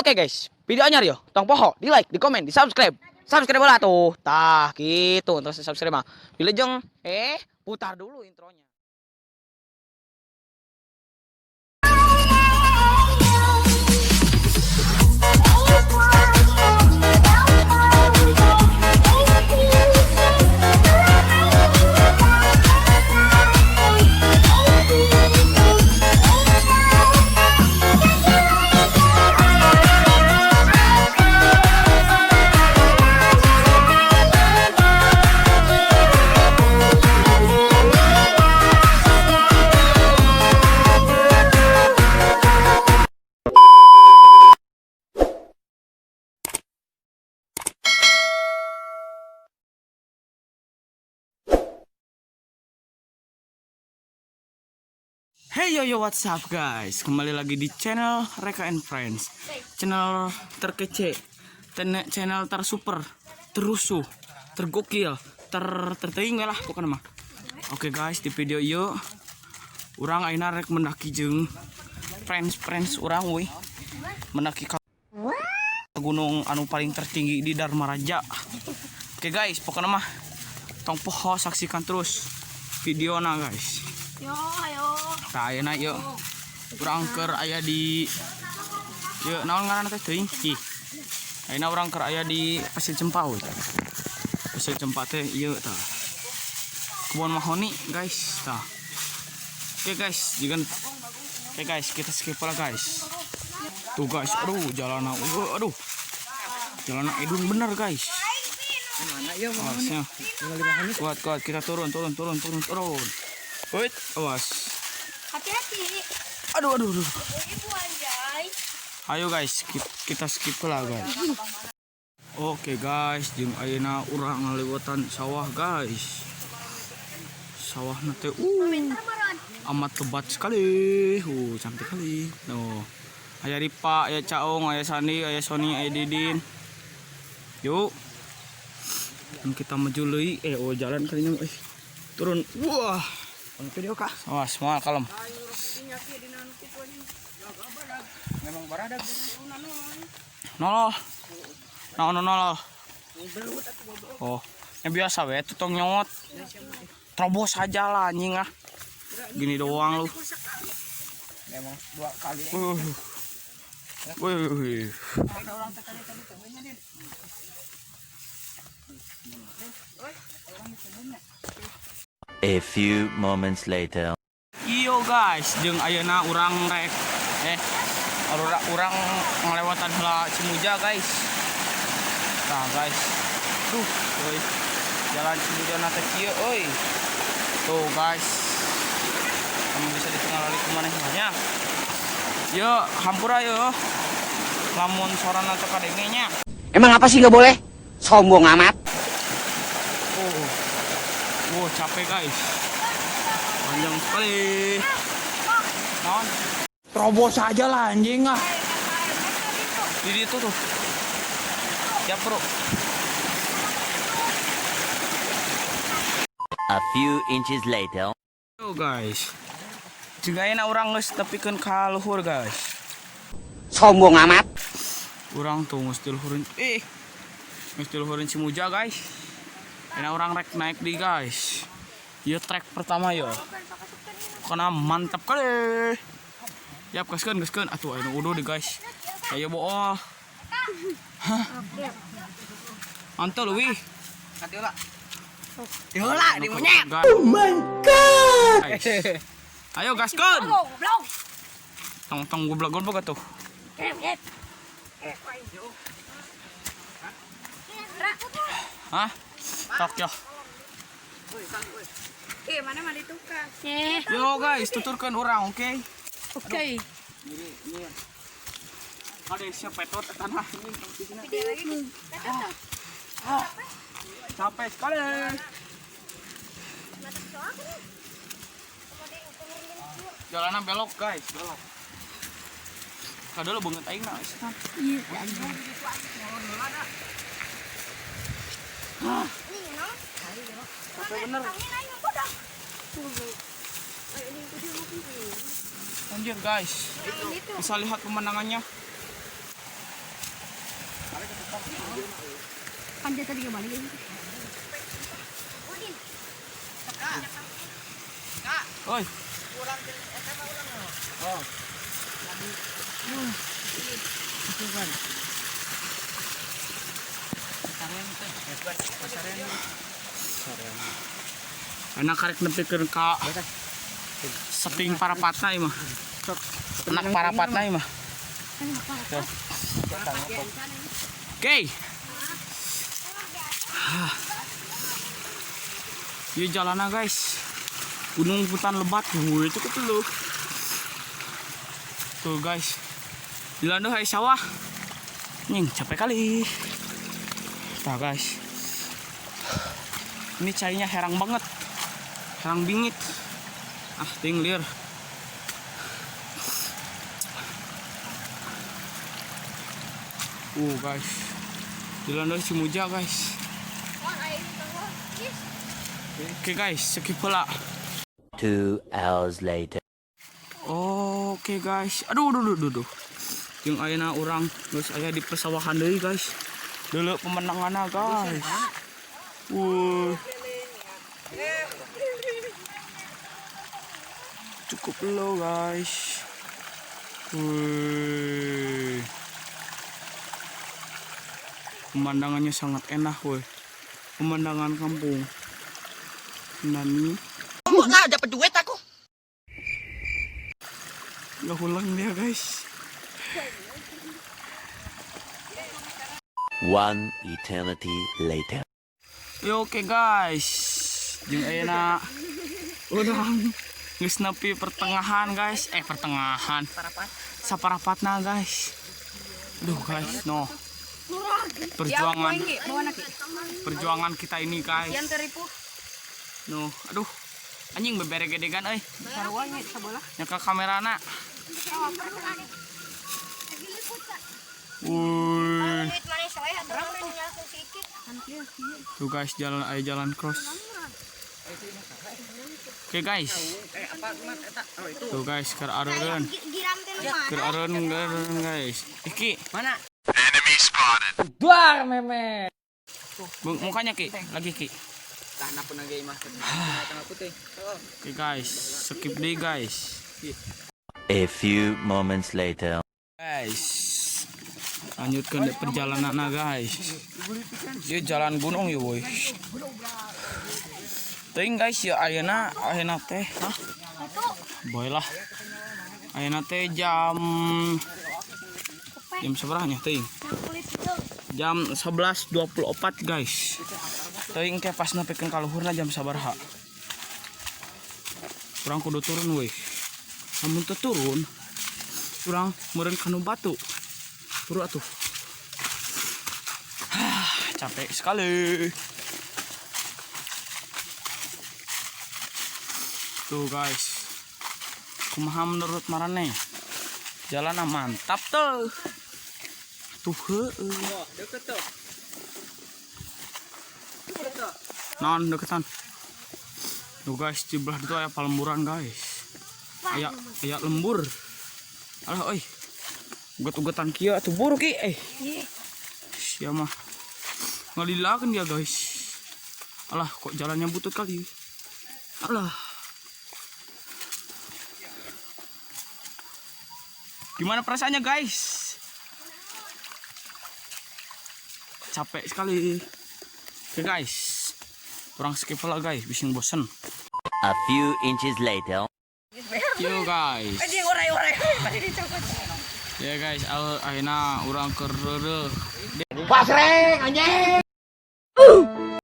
Oke guys, video anyar yo. Tong poho, di like, di komen, di subscribe. Subscribe lah tuh. Tah, gitu untuk subscribe mah. Wilujeng, putar dulu intronya. Hey yo yo, what's up guys? Kembali lagi di channel Reka and Friends. Channel terkece, channel tersuper, terusuh, tergokil, ter terteuing lah pokoknya mah. Oke guys, di video ieu urang ayeuna rek mendaki jeung friends friends urang wih. Mendaki ka gunung anu paling tertinggi di Darmaraja. Oke guys, pokoknya mah tong poho, saksikan terus videona, guys. Yo, ayo. Tah, ayeuna yeuh urang keur aya di yeuh naon ngaranna teh, teuing cih. Ayeuna urang keur aya di Pasir Cempa we. Pasir Cempa teh ieu tah. Kebun mahoni, guys, tah. Oke guys, jika oke guys, kita skip lah, guys. Tuh guys, aduh jalan, aduh. Jalan edun bener, guys. Awas ya. Kuat kuat, kita turun turun turun turun turun. Wait, awas. Hati-hati. Aduh aduh aduh. Ibu anjay. Ayo guys, kita skip lah, guys. Oke guys, jeung ayeuna urang ngaliwatan sawah, guys. Sawah teh amat lebat sekali. Cantik kali. Tuh. Aya Ripa, aya Caong, aya Sandi, aya Sony, aya Didin. Yuk. Dan kita maju leuy. Oh jalan kalinya turun. Wah. Video kah? Awas, moal kalem. Memang berada. Nolol. Naon nolol? Oh, yang biasa we tuh tong nyot. Terobos aja lah anjing ah. Gini doang lu. Memang dua kali. Wih. Orang tadi tadi temennya nih. A few moments later. Iyo guys, jeung ayeuna urang rek urang ngalewatan heula Cimuja, guys. Nah guys. Duh, euy. Jalan Cimuja na teh kieu euy. Tuh guys. Kamu bisa ditinggal ku manehna nya. Yo, hampura yo. Lamun sorana teu kadenge nya. Emang apa sih nggak boleh? Sombong amat. Oh. Wow, capek guys. Panjang sekali. Non. Terobos aja lah anjing ah. Di itu tuh. Siap, bro. A few inches later. Yo guys. Jika enak urang geus tepikeun ka luhur, guys. Sombong amat. Urang tuh geus di luhureun geus di luhureun Cimuja, guys. Enak urang rek naik di, guys. Ieu trek pertama yo. Karena mantap kali. Yap, gaskeun gaskeun. Atuh aya nu uduh di, guys. Ayo bool. Hah. Antul wih. Lah. Lah di monyet. Oh my god. Ayo gaskeun. Goblok. Tong tong goblok goblok atuh. Hah? Tok yo. Mana mah ditukar. Yo guys, tuturkan orang, oke? Oke. Ada siapa itu tanah ini. Ah, capek sekali. Jalanan belok guys, belok. Kada lo banget aing nah, Iya. Capek bener. Anjir guys, bisa lihat pemandangannya. Panjat tadi kembali. Oi. Oh. Anak karek nepikeun ka seping parapatna ieu mah. Anak parapatna ieu mah. Oke. Ieu jalanna guys. Gunung hutan lebat. Wih, cukup lu. Tuh guys. Jalan hai sawah. Nying, capek kali. Nah guys. Ini cainya herang banget. Herang bingit. Ah, ting liar. Guys. Jalan dari Cimuja guys. Oke guys, skip pula. 2 hours later. Oke guys. Aduh, aduh, aduh, aduh. Jeung ayeuna urang geus aya di pesawahan deui guys. Deuleu pemandanganna guys. Wuh. Cukup low guys. Wuh. Pemandangannya sangat enak woi. Pemandangan kampung. Nani? Nggak dapat duit aku. Nggak ulang dia guys. One eternity later. Yo, oke guys. Jeung ayeuna urang geus nepi pertengahan guys. Pertengahan. Saparapatna guys. Duh guys, no. Perjuangan perjuangan kita ini guys. No, aduh. Anjing bebere gedegan euy. Nyaka kamerana. Wuih. Tuh guys, jalan ayo jalan cross. Oke guys. Tuh guys, keur areureun. Keur areureun guys. Iki, mana? Duar meme. Mukanya Ki, lagi Ki. Tanah pun lagi mah. Oke guys, skip deh guys. A few moments later. Guys, lanjutkan deh perjalanan guys. Dia jalan gunung ya boy. Ting guys ya ayeuna ayeuna teh, hah? Boy lah. Ayeuna teh jam sabaraha ting? Jam 11.24 guys. Teuing teh pas nepikeun ka luhurna jam sabaraha. Urang kudu turun weh. Lamun teu turun, urang meureun kanu batu. Turu atuh. Capek sekali. Tuh guys. Kumaha menurut marane? Jalanna mantap tuh. Tuh heueuh. Deket tuh. Non deketan. Tuh guys, di belah itu aya palemburan guys. Aya aya lembur. Alah oi. Uget-ugetan kieu atuh buru ki eh. Sia mah. Ngalilakeun dia guys. Alah kok jalannya butut kali. Alah. Gimana perasaannya guys? Capek sekali. Oke guys. Kurang skip lah guys, bising bosen. A few inches later. Yo guys. Ya guys, akhirnya urang keur reureuh. Pasreng anjing.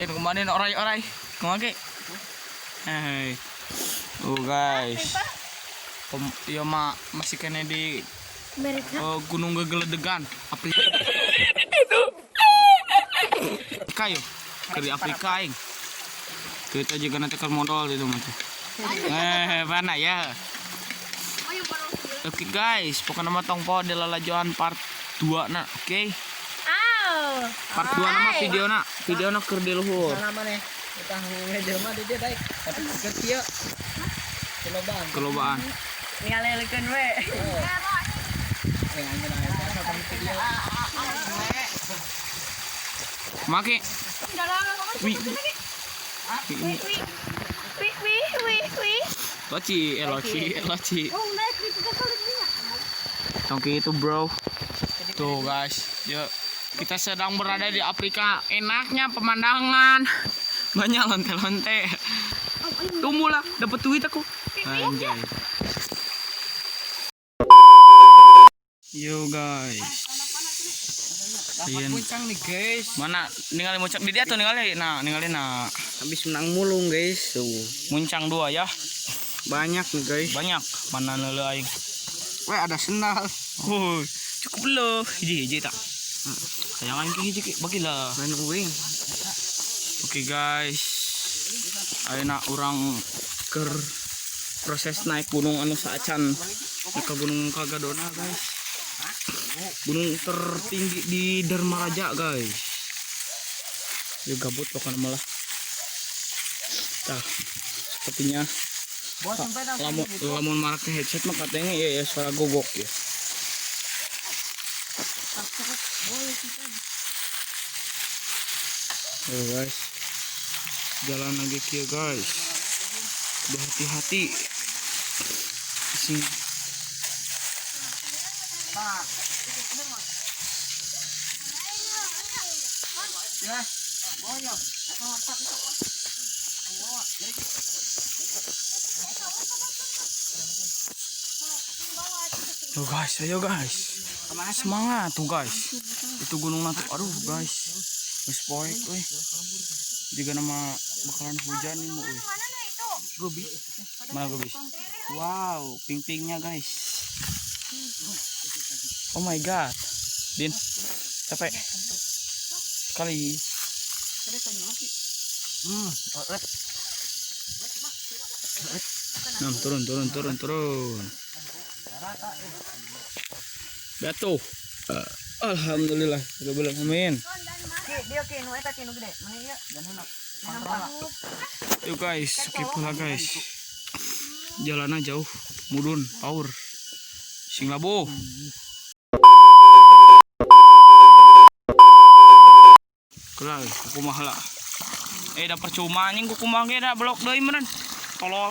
Kemarin orai-orai. Kumaha ge? Hei. Oh guys. Ieu mah masih kene di Gunung Gegeledegan, Afrika. Yo. Keur di Afrika aing. Kita juga nanti ke modal itu mah. Mana ya? Oke guys, pokoknya mah tong poho di lalajoan part 2 na, oke? Part 2 nama video na, video na keur di luhur. Kelobaan. Ngalelekeun we. Make. Wi. Wih, wih, wih, wih, wih. Loci, loci, loci. Oh, naik di tiga kali ini. Tongki itu, bro. Tuh, guys. Yuk. Kita sedang berada di Afrika. Enaknya pemandangan. Banyak lonte-lonte. Tunggu lah, dapat duit aku. Anjay. Yo guys. Dapat muncang nih guys. Mana ningali muncang di dia tuh ningali. Nah, ningali nah. Habis menang mulung guys. Tuh. Muncang dua ya. Banyak nih guys. Banyak. Mana leule aing. Weh ada sendal. Wuh, cukup loh. Hiji-hiji tak. Sayang aing hiji ki, bagilah. Main uing. Oke guys. Ayeuna urang keur proses naik gunung anu saacan ke Gunung Kagadona guys. Gunung tertinggi di Darmaraja guys. Ya gabut pokoknya malah. Tah, sepertinya lamun lamun marak headset mah katanya ya, ya suara gogok ya. Yo guys, jalan lagi kia guys. Berhati-hati. Sing. Tuh guys, ayo guys. Semangat tuh guys. Itu gunung nanti. Aduh guys. Wis poek euy. Jika nama bakalan hujan nih mau euy. Gobi. Mana gobis? Wow, ping-pingnya guys. Oh my god. Din, capek. Sekali. Nah, turun, turun, turun, turun. Jatuh. Alhamdulillah, udah belum amin. Yuk guys, skip lah guys. Jalannya jauh, mudun, power. Sing labuh. Kelar, kumaha lah. Eh, da percuma anjing kumaha ge da blok deui meureun. Tolol.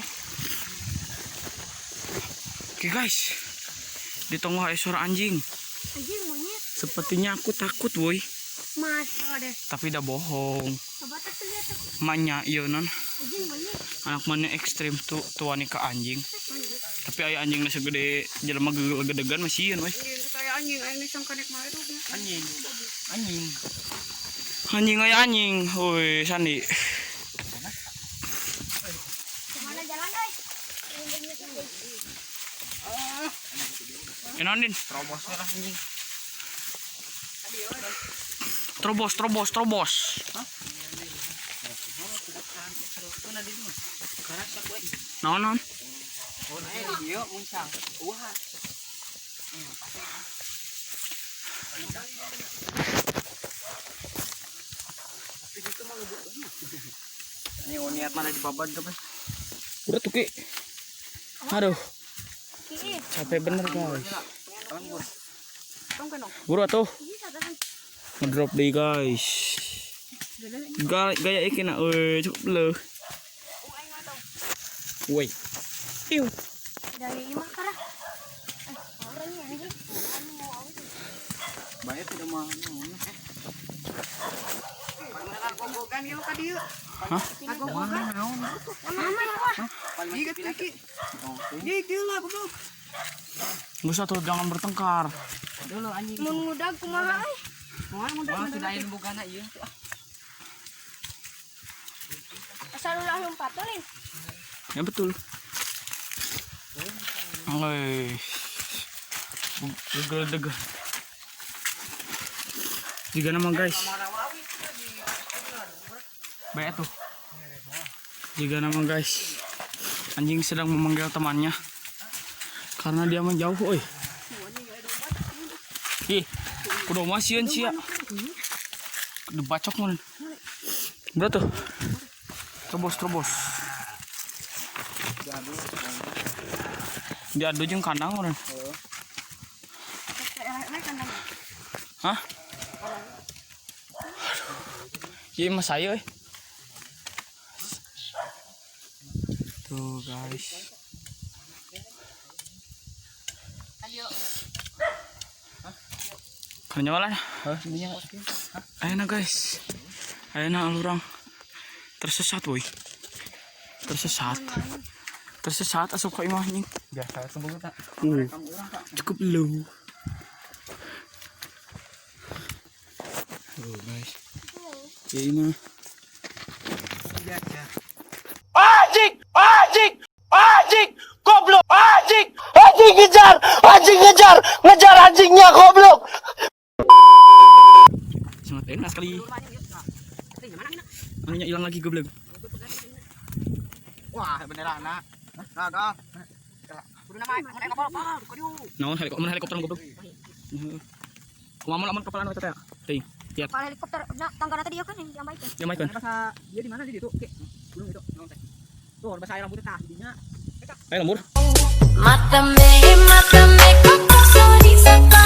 Oke guys. Di tengah ada suara anjing. Anjing monyet. Sepertinya aku takut, woi. Mas, ada. Tapi dah bohong. Coba tak lihat aku. Manya iya non. Anjing monyet. Anak mana ekstrim tuh tuani ke anjing. Tapi aya anjingna segede jelema gedegan masih sieun woi. Kayak anjing, aing sangka nek mah itu. Anjing. Anjing. Anjing aya anjing. Woi, Sandi. Kemana jalan, euy? Naon, Din? Terobos lah anjing. Terobos, terobos, terobos. Naon, naon? Oh, di dieu muncang. Wah. Ini niat mana dibabad tuh, Pak? Udah tuh, Ki. Aduh, capek bener, guys. Buru atuh. Ngedrop deh, guys. Gaya gaya iki nak euy, cukup leuh. Woi. Iu. Dari imah karah. Orangnya anjing. Bayar tidak mau. Hah? Nggak usah tuh, jangan bertengkar. Dulu anjing. Mun ngudag kumaha euy? Wah, sudah ayeuna bogana ieu. Asal ulah lompat lin. Ya betul. Woi. Geledeg. Jika nama guys. Baik tuh. Jika nama guys. Anjing sedang memanggil temannya. Karena dia menjauh, oi. Ih, kudu masieun sia. Kudu bacok mun. Udah tuh. Terobos, terobos. Diadu jeung kandang urang. Hah? Ieu mah saya euy. Tuh, guys. Kan nyawa lah. Ayeuna, guys. Ayeuna urang tersesat, woi. Tersesat. Tersesat asup ka imah, anjing. Biasa sebelum tak. Cukup low. Tuh, guys. Ya ini. Anjing! Anjing! Anjing! Goblok! Anjing! Anjing ngejar! Anjing ngejar! Ngejar anjingnya, goblok! Sangat enak sekali. Anunya hilang lagi, goblok. Wah, beneran nak. Nah, dah. Naon helikopter, helikopter, goblok. Kumaha lamun kapalan eta teh? Teuing. Lihat. Kalau helikopter, nah, tangga tadi ya kan yang diambilkan. Dia main kan. Bahasa dia di mana sih itu? Oke. Gunung itu, naon teh. Tuh, bahasa air rambutnya tah dinya. Ayo lembur. Mátame, mátame con tu sonrisa.